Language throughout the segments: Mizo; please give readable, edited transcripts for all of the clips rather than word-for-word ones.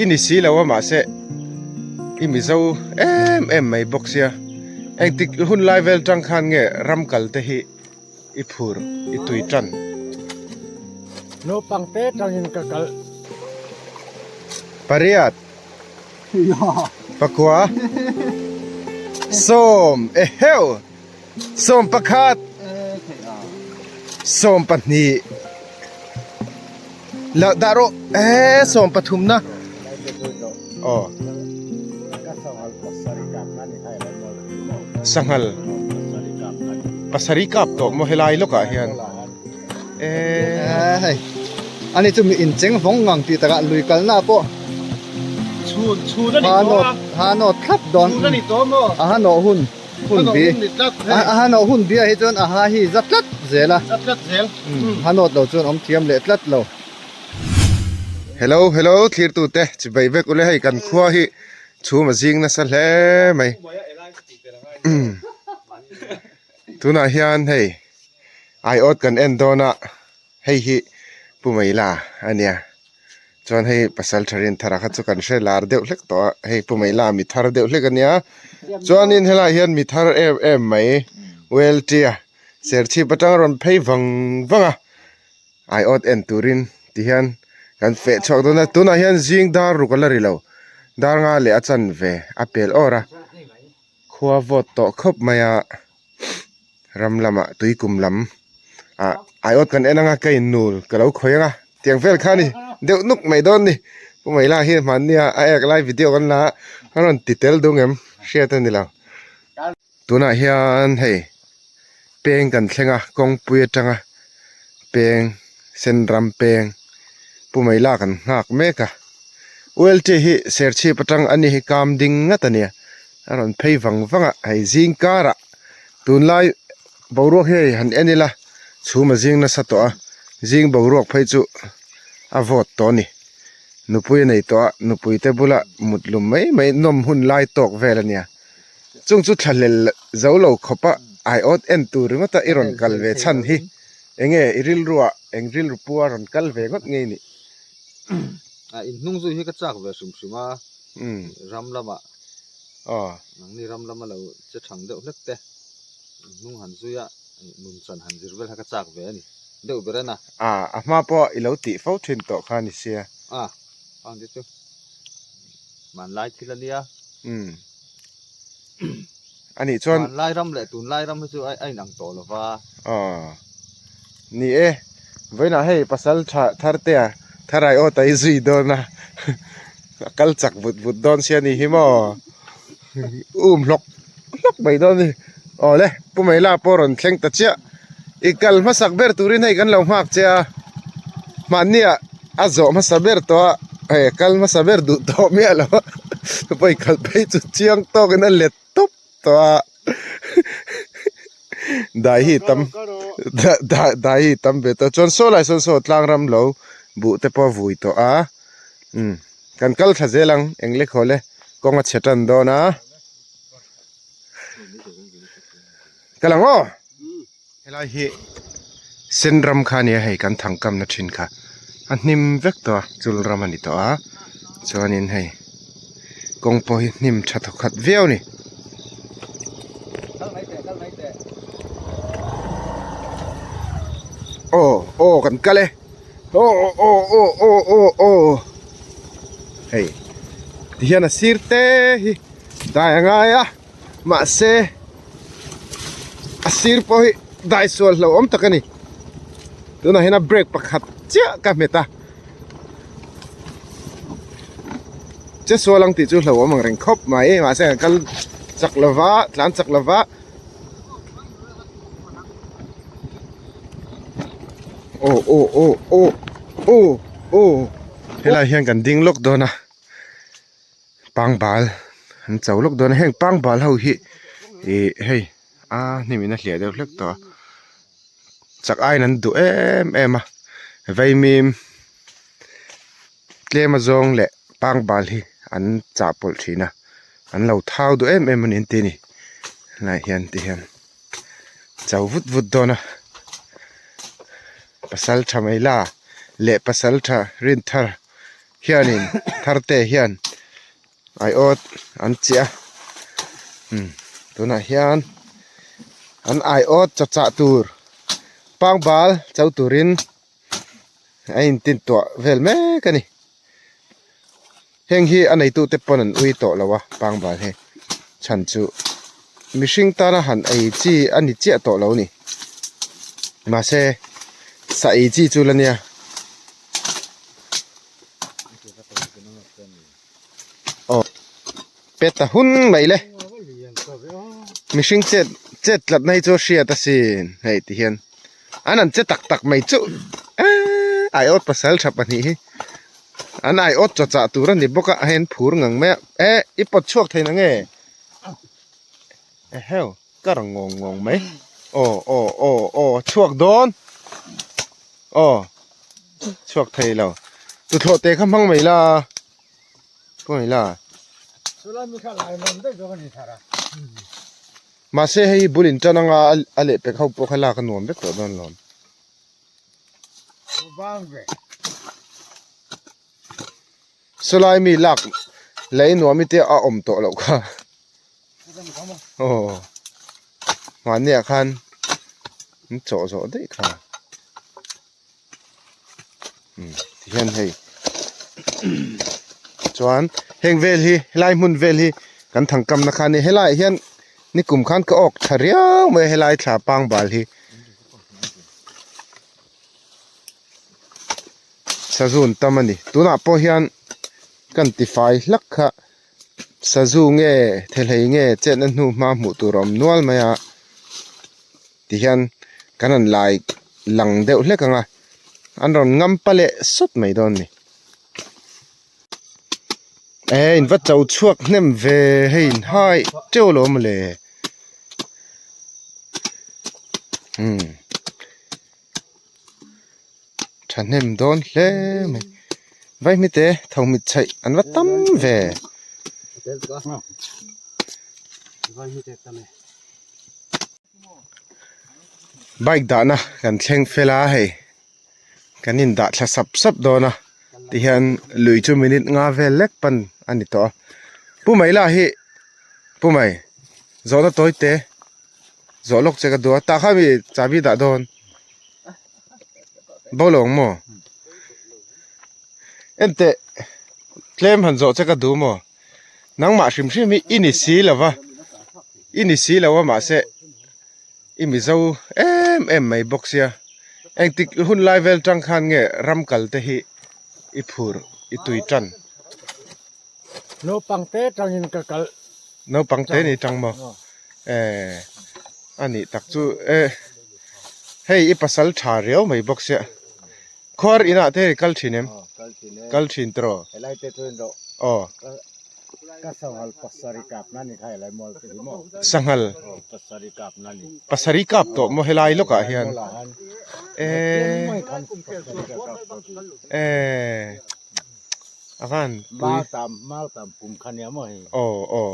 I ni si lo a mahse i Mizo em em mai bawk sia. Engtik hun lai vel tang khan nge ram kal te hi i phur i tui tan? Naupang te tangin ka kal. Pariat. Pakua. Sawm. Eheu! 11 12 la dah rawh e 13 na aw sanghal pasarih kap tawh maw helai lawkah hian e hei ani chu mi incheng vawng ngang tih takah lui kalna pawh chhun chhun a ni tawh a ha nawt thlap dawn chhun a ni tawh maw a ha nawh hun. Hun bi a ha nawh hun bia hi chuan a ha hi za tlat zel a. Za tlat zel. Ha nawt lo chuan awm thiam leh tlat lo. Hello hello thlirtu te chibai vek ule hei kan khua hi chhum a zing nasa hle mai tunah hian hei aiawt kan en dawn a hei hi Pu Maila a nia. Chuan hei pasal tha rin thar a kha chu kan hre lar deuh hlek tawh a hei pu Maila mi thar deuh hlek a nia chuanin helaiah hian mi thar em em mai Weltia serchhip atanga rawn phei vang vang a aiawt en turin tihian kan feh chhuak dawn a tunah hian zing dar ruk a la ri lo dar nga leh a chanve a pel awr a khua vawt tawh khawp mai a. Ram lamah tui kum lam ah aiawt kan en anga ka innul ka lo khawi anga tiang vel kha ni deuh nuk mai dawn ni pu Maila hi hmannia a ek lai video kan la a a rawn ti tel dung em hriat a ni lo tunah hian hei peng kan thleng a kawngpui atanga peng sen ram peng pu Maila kan nghak mek a ULT hi serchhip atang a ni hi kam ding ngat a nia a rawn phei vang vang a hei zing karah. Tunlai boruak hi hei han en ila chhum a zing nasa tawh a zing boruak phei chu a vawt tawh a ni nupui a nei tawh a nupui te bula mut lum mai mai nawm hun lai tawk vel a nia chung chu thlahlel zo lo khawp a aiawt en tur ringawt a i rawn kal ve chhan hi enge i rilru ah eng rilru pu a rawn kal ve ngawt ngei nih. A inhnung zui hi ka chak ve hrim hrim a ram lamah. Aw. Nangni ram lama lo che thang deuh hlek te hnung han zui a, nun chan han zir vel kha ka chak ve a ni deuh ber a na. A, a hma pawh i lo tih fo thin tawh kha ni sia. A, ang te chu hmanlai thil a nia. Umm. A nih chuan. Hmanlai ram leh tunlai ram hi chu a inang tawh lo va. Aw. Ni e, vawiinah hei pasal tha thar te a tharai aw ta i zui dawn a, a kal chak vut vut dawn sia ni hi maw um hlawk hlawk mai dawn a ni. Aw le, Pu Maila pawh rawn thleng ta chiah, i kal hmasak ber turin hei kan lo nghak che a, mahnia a zawh hmasa ber tawh a, hei a kal hmasa ber duh tawh miah lo a, pawi kal phei chu chiang tawkin a let tawp tawh a. Dai hi tam dai hi tam ve tawh chuan saw lai sawn saw tlang ram lo buh te pawh a vui tawh a umm kan kal thla zel ang eng lek haw le kawng a chhe tan dawn a kal ang aw helai hi sen ram kha a nia hei kan thang kamna thin kha a hnim vek tawh a chul ram a ni tawh a chuanin hei kawng pawh hi hnim tha thawkhat viau a ni. Aw aw kan kal e aw aw aw aw aw aw hei tihian a sir te hi dai a ngai a mahse a sir pawh hi dai sual hlauh awm tak a ni tunah hian a brake pakhat chiah ka hmet a che sual ang tih chu hlauhawm ang reng khawp mai mahse kan kal chak lova tlan chak lova aw aw aw aw aw aw helai hian kan ding lawk dawn a. Pangbal an cho lawk dawn a heng pangbal ho hi ih hei a hnim in a hliah deuh hlek tawh a chak aiin an duh em em a vaimim tlem azawng leh pangbal hi an chah pawlh thin a an lo thau duh em em a ni an ti a ni helaiah hian ti hian cho vut vut dawn a pasal tha mai la leh pasal tha rin thar. Hianin tharte hian aiawt an chiah a umm tunah hian an aiawt chaw chah tur pangbal cho turin a intintuah vel mek a ni heng hi a neitute pawn an ui tawh lo a pangbal hi chhan chu mihring tana han ei chi a ni chiah tawh lo a ni mahse sa ei chi chu la nia. Aw pet a hun mai le mihring chet chet tlat na hi chu a hriat asin hei ti hian an an che tak tak mai chu eee aiawt pasal tha pahnih hi an aiawt chaw chah tur a ni bawk a hei an phur ngang mai a eh i pawt chhuak thei na nge eheu ka rawn ngawng ngawng mai aw aw aw aw chhuak dawn aw chhuak thei lo tuthlawh te kha hmang mai la hmang mai la mahse hei bul in tan anga a leh pek ho pawh kha lak a nuam vek tawh dawn lawm sawlai mi lak lei nuam i te a awm tawh loh kha. Aw mahni ah khan an chawh zawh daih kha umm tihian hei chuan heng vel hi helai hmun vel hi kan thangkam na kha a ni helai ah hian nikum khan ka awk tha riau mai a helai thla pangbal hi sazun tam a ni tunah pawh hian kan tifai hlak kha. Sazu nge thehlei nge chetna hnu hma hmuh tur a awm nual mai a tihian kan han lai lang deuh hlek ang a an rawn ngam pa leh sawt mai dawn a ni e in va cho chhuak hnem ve hei in hai teuh lo mawle umm thahnem dawn hle mai vaihmite tho mit chhaih an va tam ve. Bike dahna kan thleng fel a hei kan in dah thla sap sap dawn a tihian lui chu minute nga vel lek pan a ni tawh a pu mai lah hi pu mai zawhna tawi te zawh lawk che ka duh a tah khan mi chahbi dah dawn. Bo lo ang maw? Enteh tlem han zawh che ka duh maw? Nangmah hrim hrim hi i ni si lo va, i ni si lo a mahse i mizo em em mai bawk sia. Engtik hun lai vel tang khan nge ram kal te hi i phur i tui tan? Naupang te tangin ka kal. Naupang te ni tang maw? Eh a nih tak chu eh hei i pasal tha riau mai bawk sia khuar inah te hei kal thin em? Kal thin tiraw? Helai te chuan rawh. Aw. Ka sanghal pasarih kap na ni kha helai mual te hi maw? Sanghal? Aw pasarih kap na ni. Pasarih kap tawh maw helai lawkah hian? Eh. Eh. A van pui. Mau tam mau tam kum kha nia maw hei. Aw aw.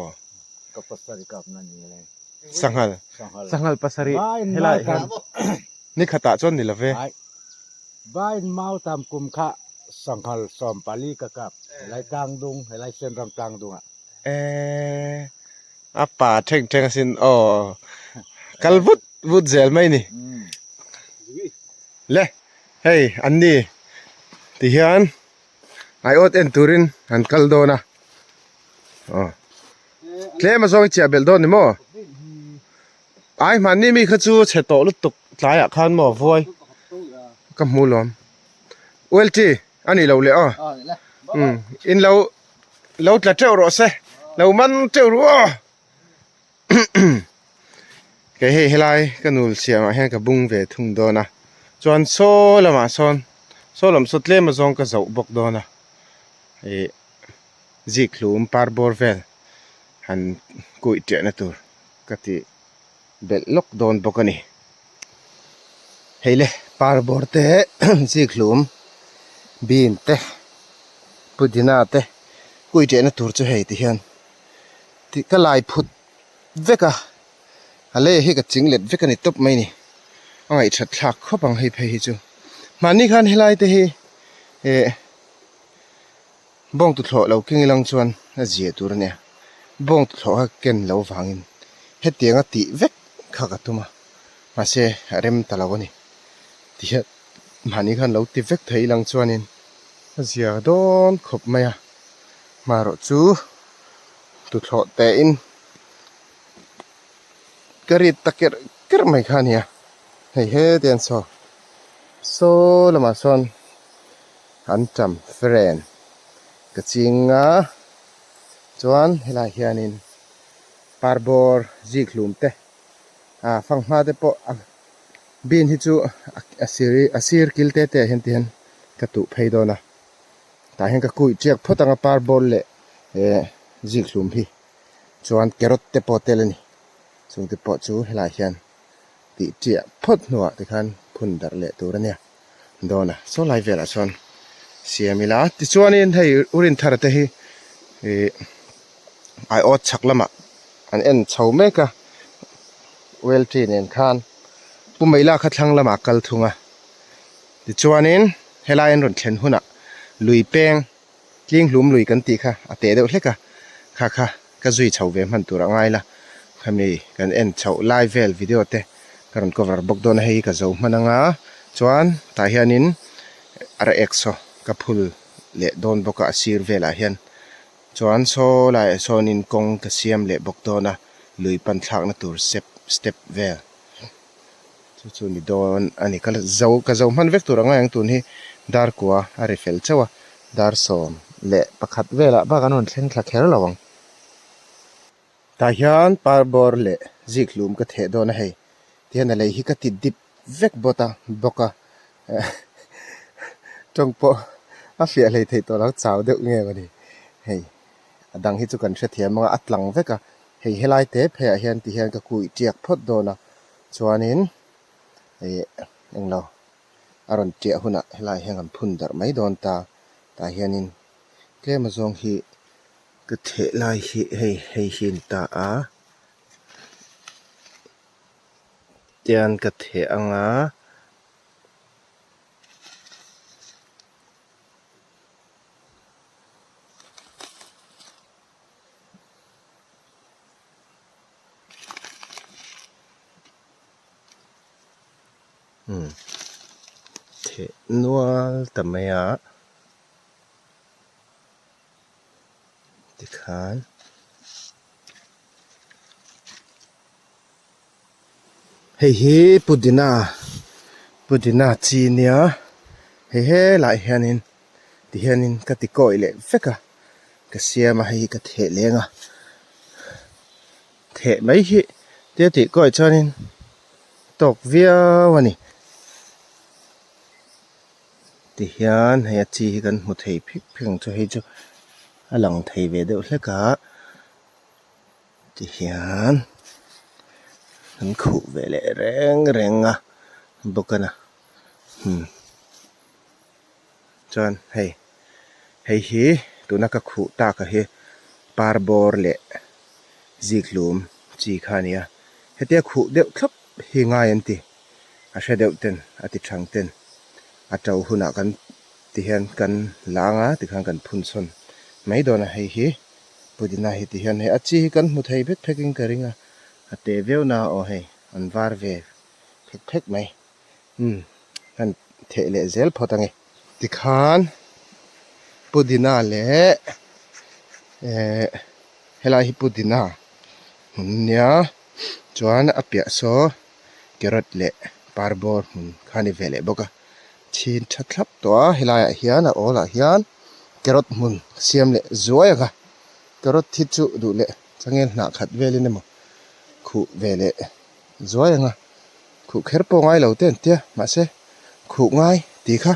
Ka pasarih kap na ni le. Sanghal. Sanghal. Sanghal pasarih helai hian ni khatah chuan ni love. Ai. Vain mau tam kum kha sanghal 14 ka kap helai tlang dung helai senram tlang dung ah. Eh a pa theng theng asin aw kal vut vut zel mai ni. Le hei an ni tihian aiawt en turin an kal dawn a aw tlem a zawng i chiah belh dawn ni maw ai hmanni mi kha chu chhe tawh lutuk tlaiah khan maw vuai ka hmu lawm ULT a nih loh leh aw umm in lo lo tla teuh rawh se lo man teuh ru aw. Kei hei helai ka nul siamah hian ka bung ve thung dawn a chuan saw lamah sawn saw lam saw tlem azawng ka zoh bawk dawn a ih zik hlum par bawr vel han kuih tiahna tur ka tih belh lawk dawn bawk a ni hei le par bawr te zik hlum bean te pudina te kuih tiahna tur chu hei ti hian. Tih ka lai phut vek a, a lei hi ka ching let vek a ni tawp mai ni. A ngaihthat thlak khawp ang hei phei hi chu. Hmanni khan helai te hi eh Bawng tuthlawh lo keng ilang chuan a zia tur a nia. Bawng tuthlawh kha ken lo vangin hetianga tih vek kha ka tum a, mahse a rem ta lo a ni. Tihian mahni khan lo ti vek thei ilang chuanin a zia dawn khawp mai a, hmarawh chu tuthlawh tein ka rit ta kerh kerh mai kha a nia. Hei hetiang saw saw lamah sawn. An tam friend ka ching a, chuan helaiah hianin parbawr zik hlum te ah fanghma te pawh a bean hi chu a sir a sir kil te te ah hian ti hian ka tuh phei dawn a, tah hian ka kuih chiak phawt ang a parbawr leh eh zik hlum hi chuan carrot te pawh tel a ni chung te pawh chu helaiah hian tih chiah phawt hnuah tikhan phun darh leh tur a nia. Dawn a saw lai velah chuan siam ila tichuanin hei Urinthara te hi ih aiawt chhak lamah an en chho mek a oil tree nen khan Pu Meila kha thlang lamah a kal thung a tichuanin helai an rawn thlen hunah lui peng tling hlum lui kan tih kha a teh deuh hlek a kha kha ka zui chho ve hman tur a ngai la khami kan en chhoh lai vel video te ka rawn cover bawk dawn a hei ka zo hman anga chuan tah hianin ar ek saw ka phul leh dawn bawk a a sir velah hian chuan saw laiah sawnin kawng ka siam leh bawk dawn a lui pan thlakna tur step step vel. Chu chu ni dawn a ni. Ka zo ka zo hman vek tur ang ngai ang tun hi dar kua a ri fel chauh a, dar 11 velah bak an rawn thleng thla kher lo ang. Tah hian parbawr leh zik hlum ka theh dawn a hei, tihian a lei hi ka ti dip vek bawt a bawk a, tawng pawh a fiah hlei theih tawh lo chau deuh nge maw ni hei a dang hi chu kan hrethiam ang a, a tlang vek a, hei helai te pheiah hian tihian ka kuih tiak phawt dawn a. Chuanin ih englo a rawn tiah hunah helai hian kan phun darh mai dawn ta tah hianin tlem azawng hi ka theh lai hi hei hei hi a ni ta a tian ka theh ang a. Umm theh nual ta mai a tikhan hei hi pudina pudina chi nia hei helaiah hianin tihianin ka ti kawi leh vek a. Ka siam a hei hi ka theh leng a theh mai hi tia tih kawi chuanin tawk viau a ni tihian hei a chi hi kan hmu thei phek phek ang chu hei chu a lang thei ve deuh hlek a tihian kan khuh ve leh reng reng a bawk a na hmm. Chuan hei hei hi tuna ka khuh tak a hi par bawr leh zikhlum chi kha a ni a hetia khuh deuh thlap hi ngai an ti a hre deuh ten a ti thang ten a to hunah kan ti hian kan la anga tikhan kan phun sawn mai dawn a hei hi pudina hi ti hian hei a chi hi kan hmu thei vek phek in ka ring a a te viau na aw hei an var ve phek phek mai. Umm kan theh leh zel phawt ange. Tikhan pudina leh eh helai hi pudina hmun ania chuan a piah saw carrot leh parbawr hmun kha a ni ve leh bawk a chhin tha thlap tawh a helaiah hian a awl ah hian carrot hmun siam leh zuai ang a carrot hi chu duh leh changel hnah khat velin emaw khuh ve leh zuai ang a. Khuh kher pawh ngai lo te an tia mahse khuh ngai tih kha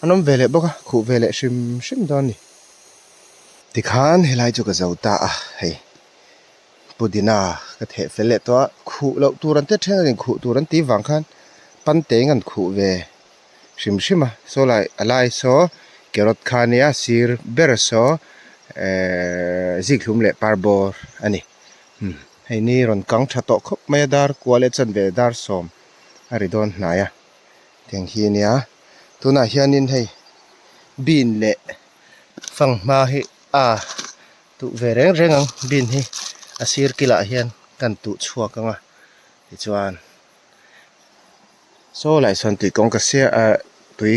an awm ve leh bawk a khuh ve leh hrim hrim dawn a ni. Tikhan helai chu ka zo ta a hei pudina ka theh fel leh tawh a khuh loh tur an te then a khuh tur an tih vang khan panteng an khuh ve hrim hrim a saw lai a lai saw carrot kha a nia sir ber saw ehh zikhlum leh parbawr a ni. Umm hei ni rawn kang tha tawh khawp mai a dar kual e chuan ve dar sawm a ri dawn hnai a tiang hi a nia tunah hianin hei bean leh. Fanghma hi a tuh ve reng reng ang bean hi a sir kilah hian kan tuh chhuak ang a tichuan saw lai sawn tui kawng ka sia ah tui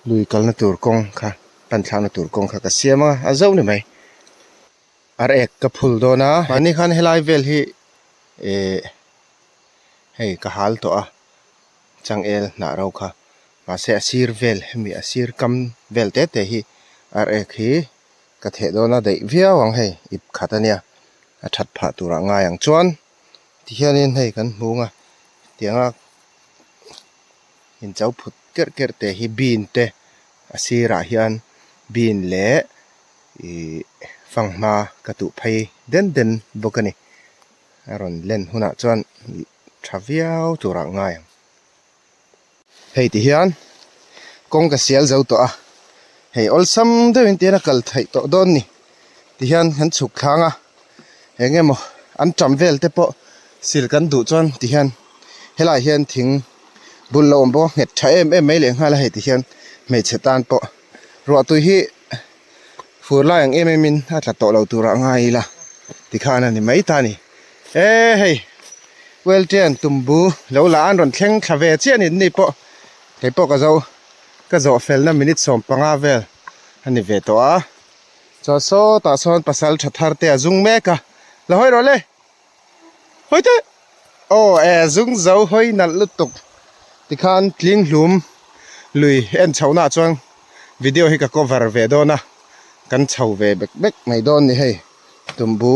lui kalna tur kawng kha pan thlakna tur kawng kha ka siam a a zo ni mai ar ek ka phul dawn a mahni khan helai vel hi eh hei ka hal tawh a changel hnah ro kha mahse a sir vel hemi a sir kam vel te te hi ar ek hi ka theh dawn a daih viau ang hei ip khat a nia a that phah turah ngai ang chuan tihianin hei kan hmung a tianga incho phut kerh kerh te hi bean te a sirah hian bean leh ih fanghma ka tuh phei den den bawk a ni a rawn len hunah chuan ih tha viau turah ngai ang. Hei ti hian kawng ka sial zo tawh a, hei awlsam deuhin tihian a kal theih tawh dawn ni ti hian kan chhuk thlang a, eng emaw an tam vel te pawh sil kan duh chuan ti hian helaiah hian thing bul lo awm bawk a nghet tha em em mai leh nghal a hei ti hian hmeichhe tan pawh ruahtui hi fur lai ang em em in a tla tawh lo turah ngai ila tikhan a ni mai ta a ni e hei Welṭian tumbu lo la an rawn thleng thla ve chiah a ni ni pawh kei pawh ka zo ka zawh felna minute 15 vel a ni ve tawh a chuan sawtah sawn pasal tha thar te a zung mek a la hawi rawh le hawi teh aw e zung zo hawi nalh lutuk tikhan tling hlum lui en chhohna ah chuan video hi ka cover ve dawn a kan chho ve bek bek mai dawn ni hei tumbu.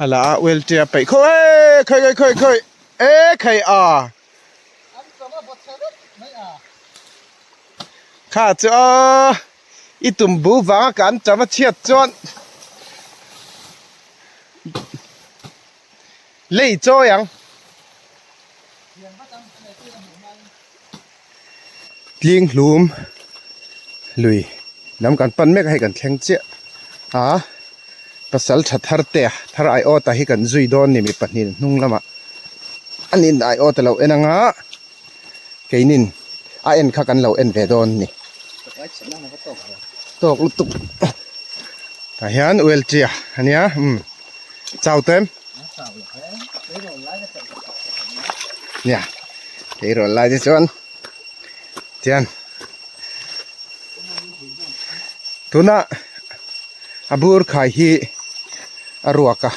A la a wheelchair peih khaw e khawi khawi khawi khawi e khai a kha chu aw i tum bu vanga ka an cham a chhiat chuan lei chawi ang tling hlum lui lam kan pan mek a hei kan thleng chiah a pasal tha thar te a thar aiawt ah hi kan zui dawn ni mi pahnih hnung lamah an in aiawt a lo en anga keinin a en kha kan lo en ve dawn ni tawk lutuk tah hian uelṭia ania umm chau tawh em. Nia tleirawl lai te chuan tian tuna a bur khai hi a ruak a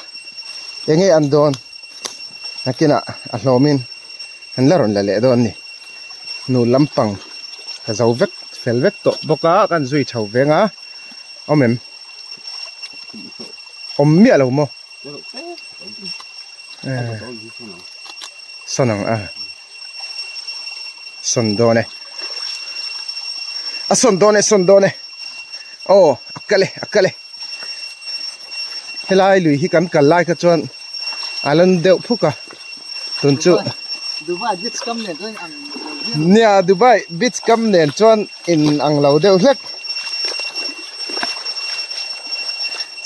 enge an dawn nakinah a hlawmin an la rawn la leh dawn a ni nu lampang ka zo vek fel vek tawh bawk a kan zui chho veng a awm em awm miah lo maw. Sawn ang a sawn dawn e a sawn dawn e sawn dawn e aw a kal e a kal e helai lui hi kan kal lai kha chuan a lan deuh phuk a tun chu nia Dubai beach kam nen chuan in ang lo deuh hlek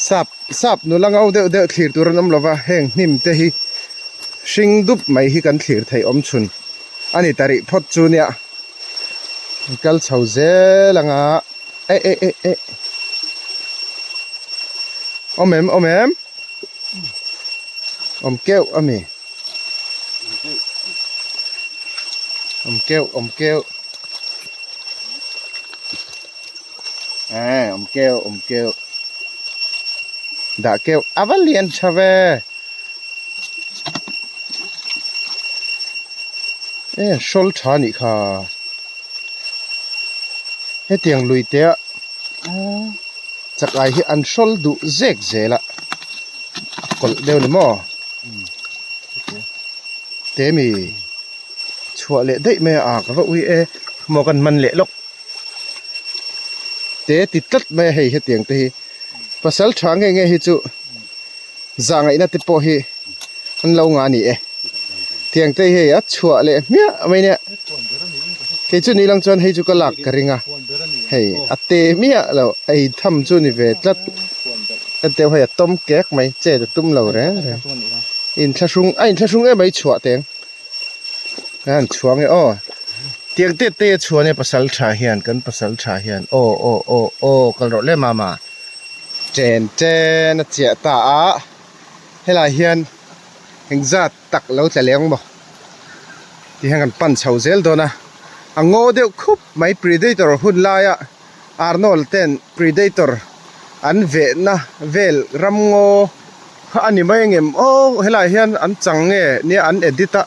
sap. Sap nula ngo deuh deuh thlir tur an awm lova, heng hnim te hi hring dup mai hi kan thlir theih awm chhun a ni ta rih phawt chu nia. An kal chho zel anga eh eh eh eh awm em awm em awm keuh a mi awm keuh awm keuh eh awm keuh awm keuh dah keuh a va lian tha ve eh hrawl tha anih kha hetiang lui te ah chakai hi an hrawl duh zek zel a a kawlh deuh a ni maw te mi chhuah leh daih mai a ah ka va ui e maw kan man leh lawk. Te ti tlat mai a hei hetiang te hi pasal tha nge nge hi chu zah ngaihna te pawh hi an lo nga ni e tiang te hi hei a chhuah leh hmiah mai nia kei chu ni lang chuan hei chu ka lak ka ring a hei a te miah lo ei tham chu ni ve tlat hetiang hei a tawm kek mai chet a tum lo reng reng inthlahrung a inthlahrung em mai chhuah teng a han chhuang e aw. Tiang te te a chhuan e pasal tha hian kan pasal tha hian aw aw aw aw kal rawh le mama chen chen a chiah ta a helai hian engzat tak lo tla leng maw ti hian kan pan chho zel dawn a a ngaw deuh khup mai predator hun laia Arnold ten predator an vehna vel ram ngaw kha a ni mai angem aw helai hian an chang nge nia an edit a.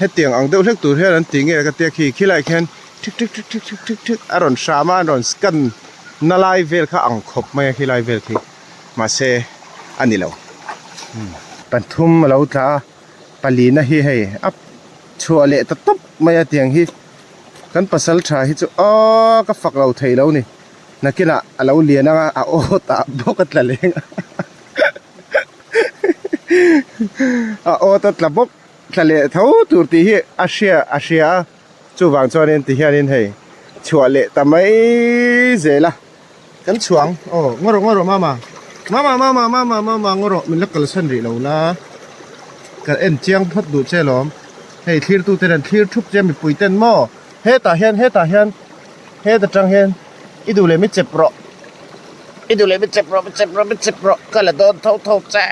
Hetiang ang deuh hlek tur hian an ti nge ka tia khi khilai khian thik thik thik thik thik thik thik a rawn hram a an rawn scan na lai vel kha ang khawp mai a khilai vel khi mahse a ni lo pathum a lo tla a palina hi hei a chhuah leh ta tawp mai a tiang hi kan pasal tha hi chu aww ka fak lo thei lo ni nakinah a lo lian anga a aw tah bawk a tla leng a a aw ta tla bawk. Thla leh tho tur tih hi a hria a hria a, chuvang chuanin ti hianin hei chhuah leh ta mai zel a. Kan chhuang aw ngaw rawh ngaw rawh mama mama mama mama mama ngaw rawh min la kalsan rih lo la ka en chiang phawt duh che lawm hei thlir tu ten an thlir thup che mipui ten maw hetah hian hetah hian heta tang hian i duh leh mi chep rawh i duh leh mi chep rawh mi chep rawh mi chep rawh ka la dawn tho tho che.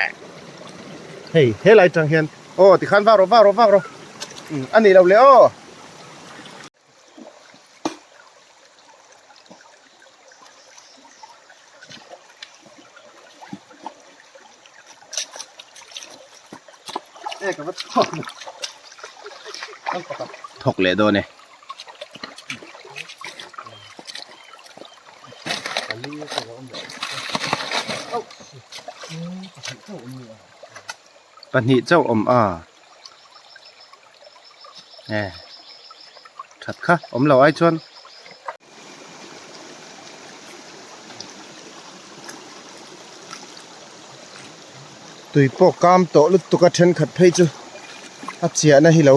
Hei helai tang hian aw tikhan vak rawh vak rawh vak rawh umm a nih loh le aw. Thawk leh dawn e. Pahnih chauh awm a e that kha awm lo ai chuan tui pawh kam tawh lutuk a thenkhat phei chu a chiahna hi lo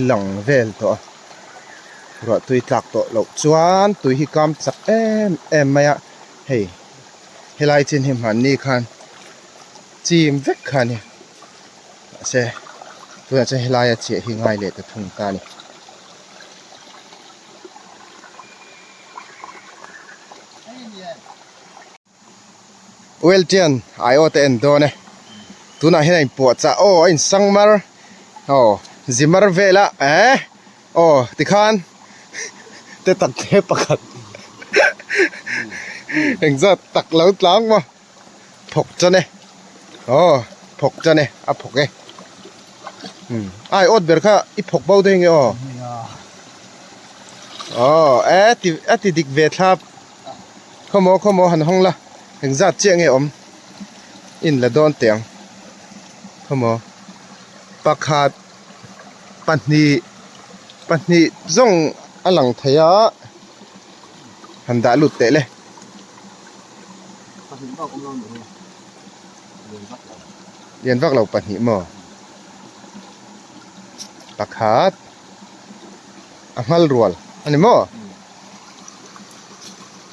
lang vel tawh a ruah tui tlak tawh loh chuan tui hi kam chak em em mai a hei. Helai chin hi hmanni khan chim vek kha a ni mahse tunah chuan helaia chiah hi ngai leh ta thung ta a ni. Weltian aiawt a en dawn e tunah hian a inpuahchah aw a insangmar aw zimar vel a eh Aw tikhan te tak te pakhat engzat tak lo tlang maw phawk chan e aw phawk chan e a phawk e umm ai awt ber kha i phawk bo daih nge aw aw e ti a ti dik ve thlap khawmaw khawmaw han hawng la engzat chiah nge awm in la dawn teh ang khawmaw pakhat. Pahnih pahnih zawng a lang thei a han dah lut teh le. Lian vak lo pahnih maw? Pakhat a nghal rual a ni maw?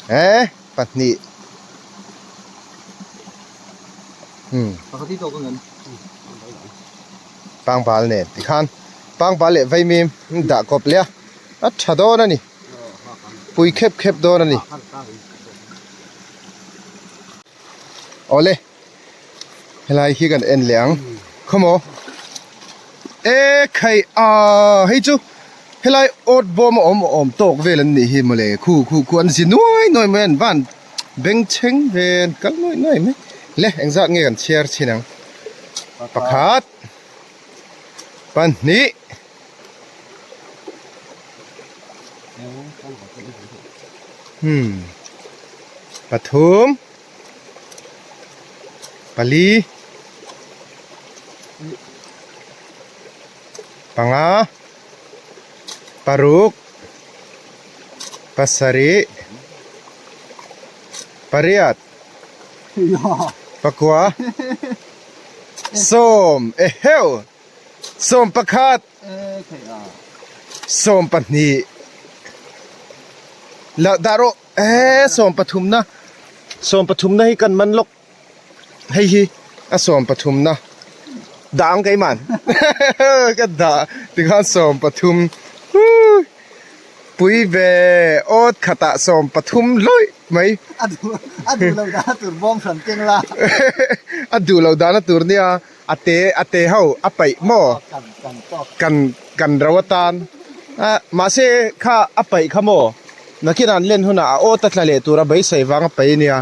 Eh pahnih umm. Pangbal nen tikhan pangbal leh vaimim an dah kawp leh a a tha dawn a ni pui khep khep dawn a ni awle helai hi kan en leh ang khawmaw e khai a hei chu helai awt bawm a awm awm tawk vel an nih hi mawle khu khu khu an zi nuai nuai mai an van bengchheng ve an kal nuai nuai mai le engzat nge kan chhiar chhin ang. Pakhat pahnih hmm pathum pali panga paruk pasarih pariat. Pakua sawm eheu sawm pakhat sawm pahnih la dah rawh eh sawm pathumna sawm pathumna hi kan man lawk hei hi a sawm pathumna dah ang keimah ka dah tikhan sawm pathum. Pui ve awt khatah 13 lawih mai. A duh lo dana tur bawm hran keng la. A duh lo dana tur nia a te a te ho a paih maw? Kan kan ro atan a mahse kha a paih kha maw? Nakin an len hunah a awt a tla leh tura beisei vang a paih nia.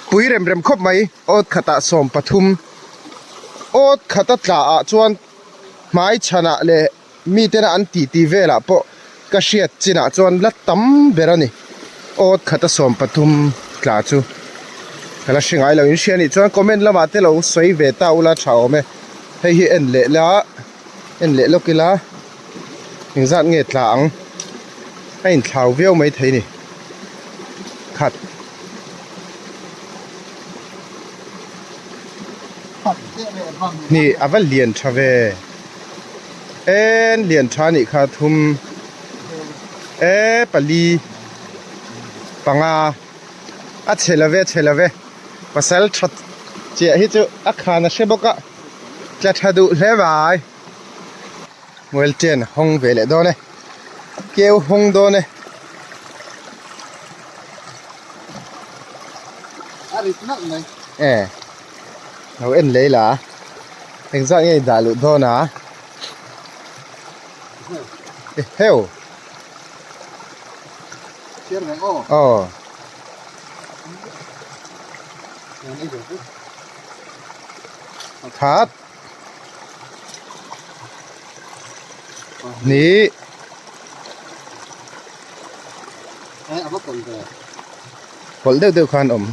Pui rem rem khawp mai awt khatah 13 awt khat a tla ah chuan hmai chhanah leh Mitena an titi velah pawh ka hriat chinah chuan la tam ber a ni. Awt khata 13 tla chu ka la hre ngai lo. In hria nih chuan comment lamah te lo sawi ve ta ula tha awm e. Hei hi en leh la, en leh lawk ila engzat nge tla ang a inthlau viau mai thei ni. Khat. Hnih a va lian tha ve. En lian tha nih kha thum e pali panga a chhe love a chhe love pasal tha chiah hi chu a khan a hre bawk a tla tha duh hle mai mual chen hawng ve leh dawn e keu hawng dawn e. A rit nalh mai. E lo en lei la engzat nge i dah luh dawn a e heu Chhiar reng aw. Aw. Khat. Ni. Pawlh deuh deuh khan awm.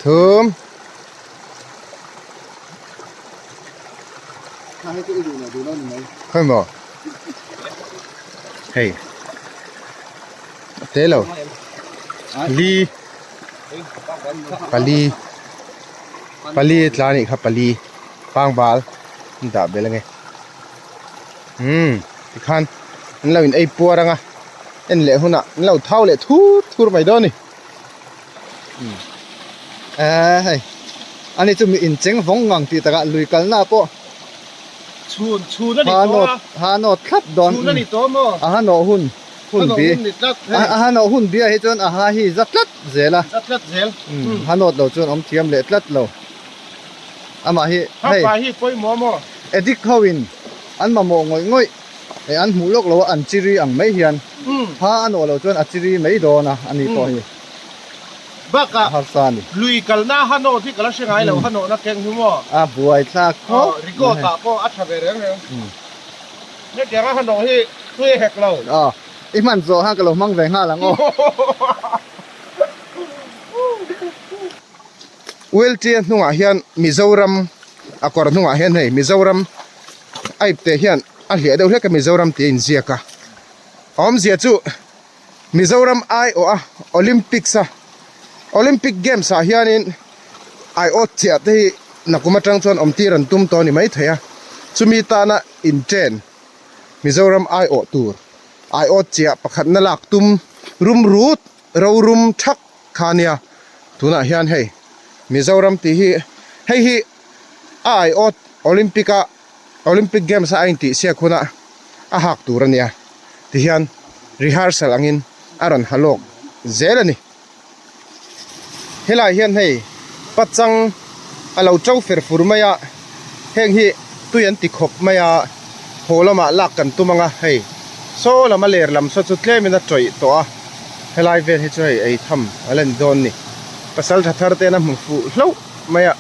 Thum. Khawi maw? Hei. Te lo. Li. Pali. Pali tla nih kha pali. Pangbal. An dah belh ange. Umm tikhan an lo in ei puar anga en leh hunah an lo thau leh thur thur mai dawn a ni. Umm eh hei ani chu mi incheng vawng ngang tih takah lui kalna pawh Chhun chhun a ni tawh a. Ha nawt thlap dawn. Chhun a ni tawh maw? A ha nawh hun hun bi. A ha nawh hun ni tlat hei. A ha nawh hun bia hi chuan a ha hi za tlat zel a. Za tlat zel. Umm ha nawt lo chuan awm thiam leh tlat lo. Amah hi hei. Hapa hi pawimawh maw? Addict ho in an mamawh ngawih ngawih eh an hmuh lawk lo a an chiri ang mai hian ha a nawh loh chuan a chiri mai dawn a ani pawh hi Bakah a harsa a ni. Lui kalna ha nawh hi ka la hre ngai lo ha nawhna keng hi maw? A buai thlak khawp mai. Record ah pawh a tha ve reng reng. Hetiang a ha nawh hi tui a hek lo. Aw i hman zawh khan ka lo hmang ve nghal ang aw. Wheelchair hnungah hian Mizoram a kawr hnungah hian hei Mizoram a ipte hian a hliah deuh hlek a Mizoram tih a inziak a awmzia chu Mizoram aiawh a Olympics a Olympic Games ah hianin aiawt chiah te hi nakum atang chuan awm tir an tum tawh a ni maithei a chumi tana inchen Mizoram aiawh tur aiawt chiah pakhatna lak tum rum rut rorum thak kha nia tunah hian hei Mizoram tih hi hei hi a aiawt Olympic a Olympic Games a a intihsiak huna a hak tur a nia tihian rehearsal angin a rawn ha lawk zel a ni helai hian hei pachang a lo to fer fur mai a heng hi tui an ti khawp mai a haw lamah lak kan tum ang a hei saw lam a ler lam saw chu tlemin a tawih tawh a helai vel hi chu hei ei tham a la ni dawn a ni pasal tha thar te an a hmu fuh hlauh mai a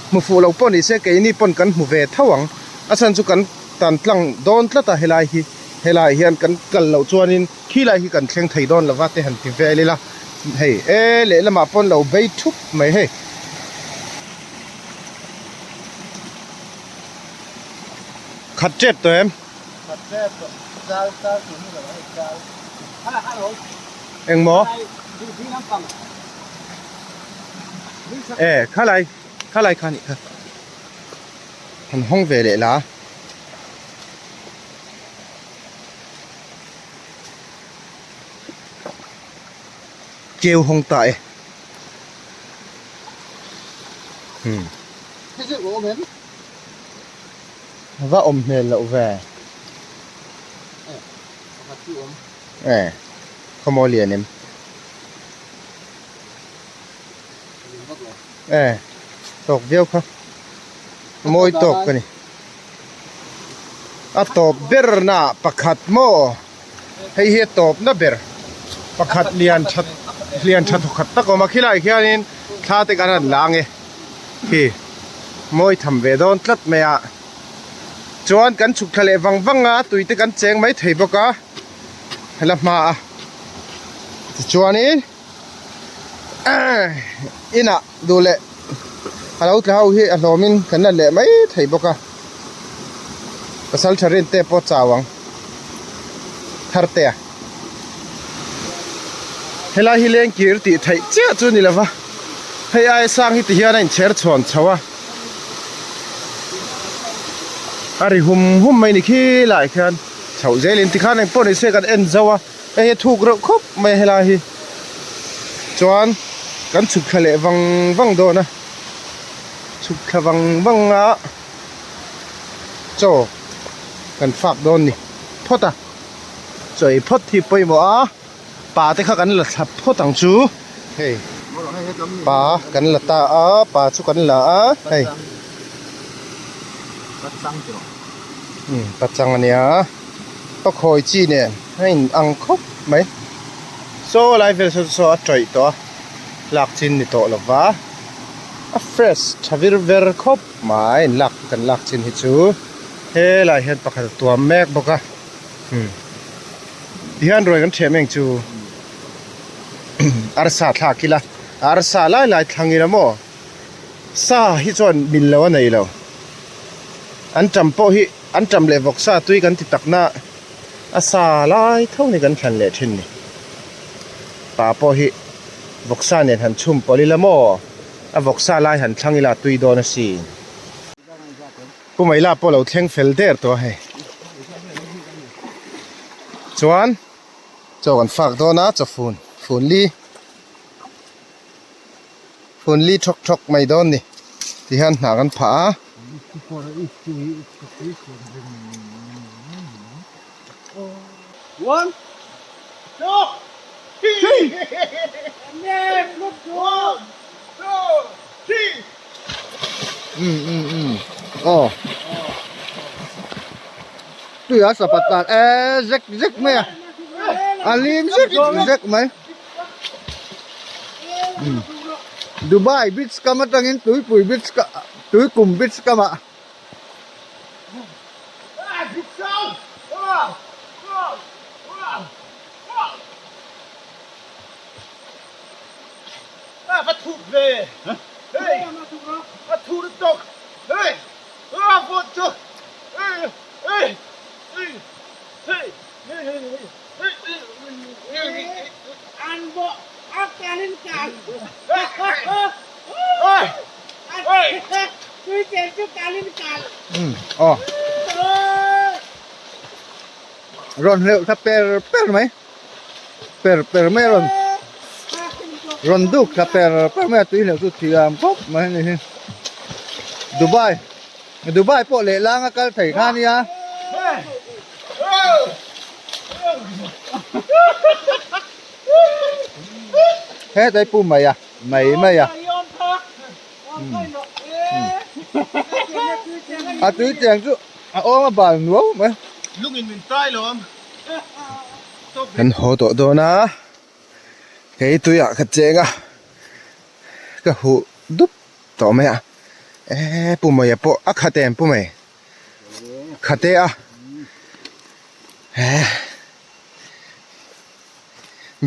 hmu fuh lo pawh ni se keini pawn kan hmu ve tho ang a chhan chu kan tan tlang dawn tlat a helai hi helai hian kan kal loh chuanin khilai hi kan thleng thei dawn lova te han ti vel ila hei e lehlamah pawn lo bei thup mai hei. Khat tep tawh em? Khat tep tawh. Chal chal tur hi lo hei chal. Ha ha lo. Eng maw? E khalai khalai kha nih kha. Han hawng ve leh la. Keu hawng ta e. Hmm. Va awm hmel loh ve. E khawmaw lian em e tawk viau kha mawi tawk ka ni a tawp ber na pakhat maw hei hi a tawp na ber pakhat lian tha lian tha thawkhat tak a awm a khilai khianin thla te kan han la ang e khi mawi tham ve dawn tlat mai a. Chuan kan chhuk thla leh vang vang a, tui te kan cheng mai thei bawk a, hela hma a tichuanin inah duh leh a lo tla ho hi a hlawmin kan la leh mai thei bawk a, pasal tha rin te pawh chau ang thar te a. Helai hi lengkir tih theih chiah chu ni lova, hei aia sang hi tihian a inchher chhawn chho a. A ri hum hum mai ni khi lai khian chhoh zelin tikhan engpawh ni se kan en zo a hei hi a thuk reuh khawp mai a helai hi chuan kan chhuk thla leh vang vang dawn a chhuk thla vang vang a chaw kan fak dawn ni phawt a chaw ei phawt hi pawimawh a. Pa te kha kan la thla phawt ang chu hei pa kan la ta a pa chu kan la a hei umm pachang ania pakhawi chi nen a in ang khawp mai saw lai vel saw saw a tawih tawh a lak chin ni tawh lova a fresh tha vir ver khawp mai lak kan lak chin hi chu helai hian pakhat a tuam mek bawk a. Tihian ruai kan ṭhiam eng chu arsa thlak ila arsa lai lai thlang ila maw sa hi chuan mil lo a nei lo an ṭam pawh hi an ṭam leh vawk sa tui kan ti tak na a sa lai tho ni kan thlan leh ṭhin ni pa pawh hi vawk sa nen han chhum pawlh ila maw a vawk sa lai han thlang ila tui dawn asin. Pu Maila pawh lo thleng fel der tawh a hei. Chuan chaw kan fak dawn a chaw fun fun li fun li thawk thawk mai dawn ni ti hian hna kan phah a. One, two, three. One, two, three. Um um um aw tui a sapat tan e zek zek mai a a lim zek zek mai um Dubai beach kam atangin tuipui beach ka tuikum beach kamah. A thuk ve hei a thu lutuk hei a vawt chu hei hei hei hei hei An bawh a kalin kal tui chen chu kalin kal. Um aw rawn hleuh thla per per mai. Per per mai a rawn rawn duk thla per per mai a tui hleuh chu thiam khawp mai a ni hi Dubai Dubai pawh lehlang a kal thei kha a nia. Hetlai pu mai a mai mai a a tui cheng chu a awm a bal nuau mai. Lungin min tai lo ang. Kan haw tawh dawn a kei tuiah ka cheng a ka huh dup tawh mai a eee pu Mawia pawh a khat em pu Mai khat e a eee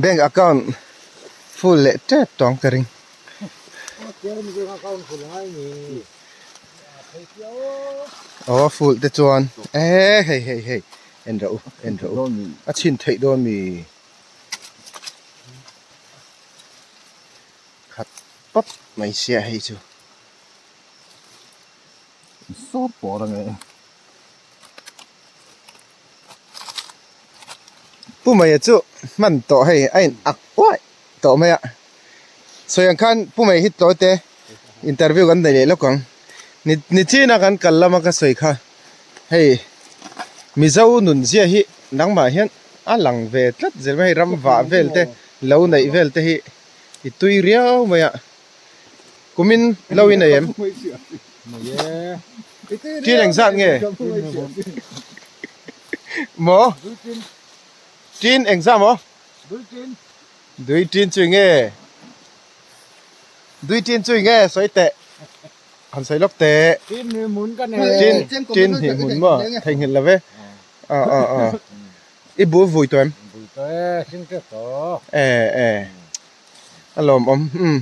bank account full leh tep tawh ang ka ring. Aw full te chuan eee hei hei hei. En rawh u, en rawh u. A chhin theih dawn mi khat pawp mai sia hei chu. Sawr pawr a nge. Pu Maia chu hman tawh hei a in ak uaih tawh mai a. Sawi ang khan Pu Mai hi tlawi te interview kan nei leh lawk ang. Ni ni chin a kan kal lama ka sawi kha. Hei Mizo nun zia hi nangmah hian. A lang ve tlat zel mai hei ram vah vel te lo neih vel te hi i tui riau mai a kumin lo i nei em? Tin engzat nge? Maw? Tin engzat maw? Dui tin chui nge? Dui tin chui nge sawi teh? Han sawi lawk teh. Tin hnih hmun ka nei. Tin tin hnih hmun maw? Theihnghilh lo ve. A a a. I bu vui tawh em? Vui tawh e, hring tep tawh. E e. A lawmawm. Umm.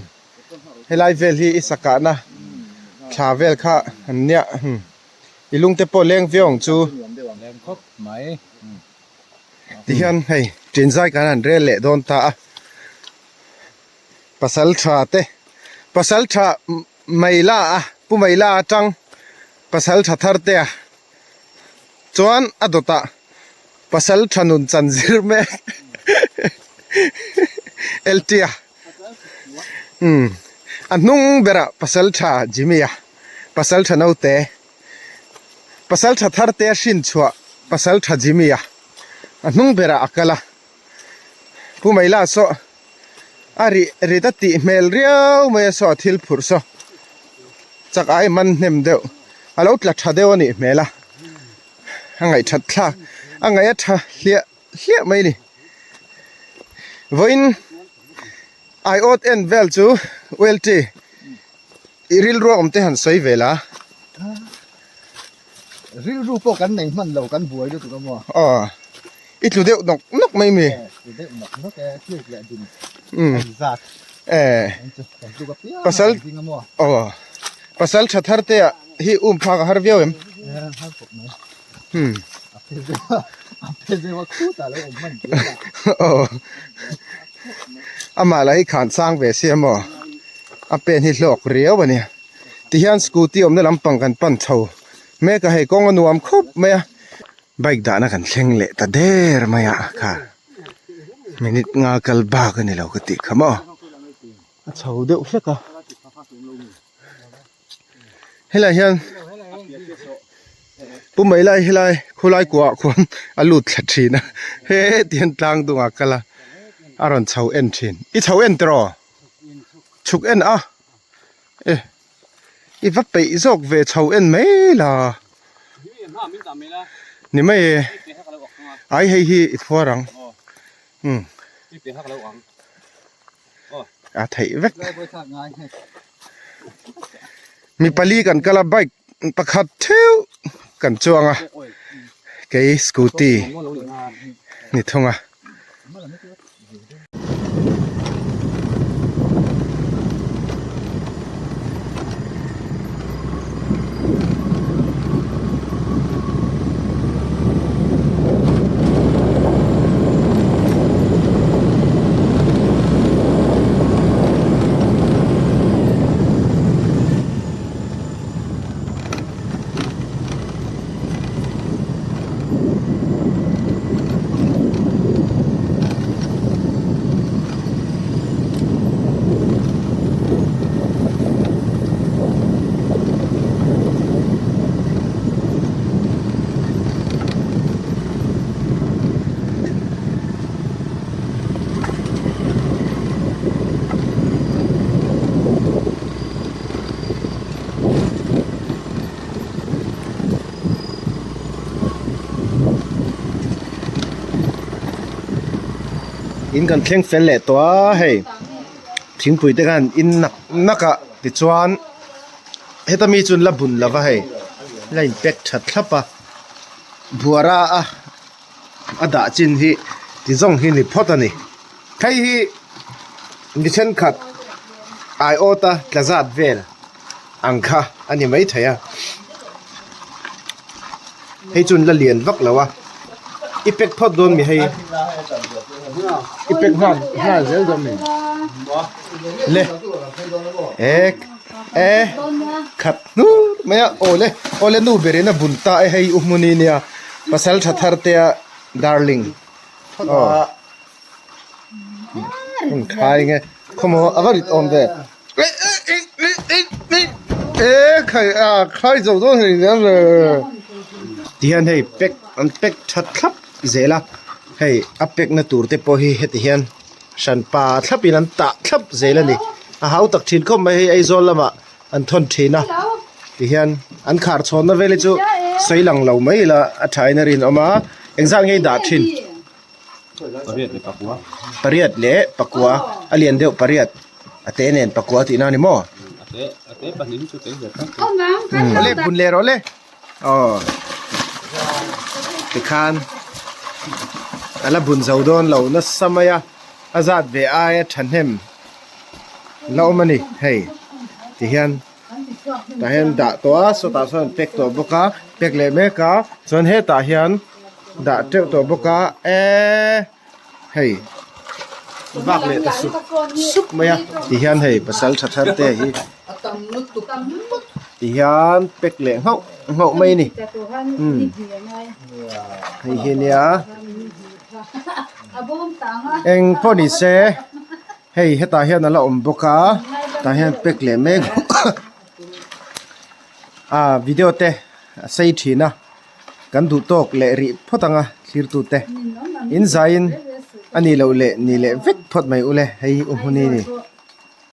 Helai vel hi i sakahna thla vel kha an nia. I lungte pawh leng viau ang chu. Leng khawp mai. Tihian hei Tinzai kan han rel leh dawn ta a. Pasal tha te pasal tha Maila a Pu Maila atang pasal tha thar te a chuan a dawtah pasal tha nun chan zir mek Eltia umm a hnung berah pasal tha Jimmy a pasal tha naute pasal tha thar te a hrin chhuah pasal tha Jimmy a a hnung berah a kal a Pu Maila saw a rih rit a tih hmel riau mai a saw a thil phurh saw chak ai man hnem deuh a lo tla tha deuh a nih hmel a a ngaih that thlak a ngaih a tha hliah hliah mai a ni vawiin aiawt en vel chu uelti i rilru a awm te han sawi vel a. Rilru pawh kan nei hman lo kan buai lutuk a maw? Aw, i tlu deuh nawk nawk mai mi. Tlu deuh nawk nawk e, tluk leh dun a inzat. Kan tluk apiang a kan ding a maw? Aw, pasal tha thar te ah hi um phak a har viau em? Har khawp mai. A phe zeuh a, a phe zeuh a khutah lo awm hman zel a. Aw, amah lah hi khan sang ve sia maw? A pen hi hlawk riau a nia. Tihian scooty awmna lampang kan pan chho mek a hei kawng a nuam khawp mai a bike dahna kan thleng leh ta der mai a kha minute nga kal bak a ni lo ka tih kha maw a chho deuh hlek a helaiah hian pu mai lai helai khulai kuah khuan a lut thla thin a heti hian tlang dungah kal a a rawn chho en thin i chho en tiraw chhuk en a. E i va peih zawk ve chho en mai la ni mai e ai hei hi i phuar ang umm a theih vek mi pali kan kal a bike pakhat theuh kan chuang a kei scooty ni thung a. In kan thleng fel leh tawh a hei thingpui te khan in nak nak a tichuan heta mi chu an la bun lova hei la in pack that thlap a buara a a dah chin hi ti zawng hi ni phawt a ni hei hi mi thenkhat aiawt a tla zat vel ang kha a ni maithei a hei chu an la lian vak lo a i pack phawt dawn mi hei i pack nghal nghal zel dawn mi le e e khat hnur mai a awle awle nu berin a bun ta e hei u hmuni nia pasal tha thar te a darling aw hun khai nge khawmaw a va rit awm ve. E khai a khai zo dawn hei nia le. Tihian hei pack an pack tha thlap zel a. Hei a pekna tur te pawh hi heti hian hran pa thlap in an tah thlap zel a ni. A hau tak thin khawp mai hei Aizawl lamah an thawn thin a ti hian an khar chhawnna vel hi chu sawi lang lo mai ila a tha in a rinawm a engzat nge i dah thin? Pariat leh pakua a lian deuh pariat a te nen pakua tihna a ni maw? Awle bun leh rawh le aw tikhan a la bun zo dawn lo nasa mai a a zat ve aia thahnem la awm a ni hei tihian tah hian dah tawh a sawtah sawn an pack tawh bawk a pack leh mek a chuan hetah hian dah teuh tawh bawk a eee hei vak leh ta sup sup mai a tihian hei pasal tha thar te hi tihian pack leh nghauh nghauh mai a ni umm hei hi nia eng pawh ni se. Hei hetah hian a la awm bawk a tah hian pack leh mek a video te a sei thin a kan duh tawk leh rih phawt ang a thlir tu te in zaiin a nih loh leh ni leh vek phawt mai ule hei u hmuni a ni.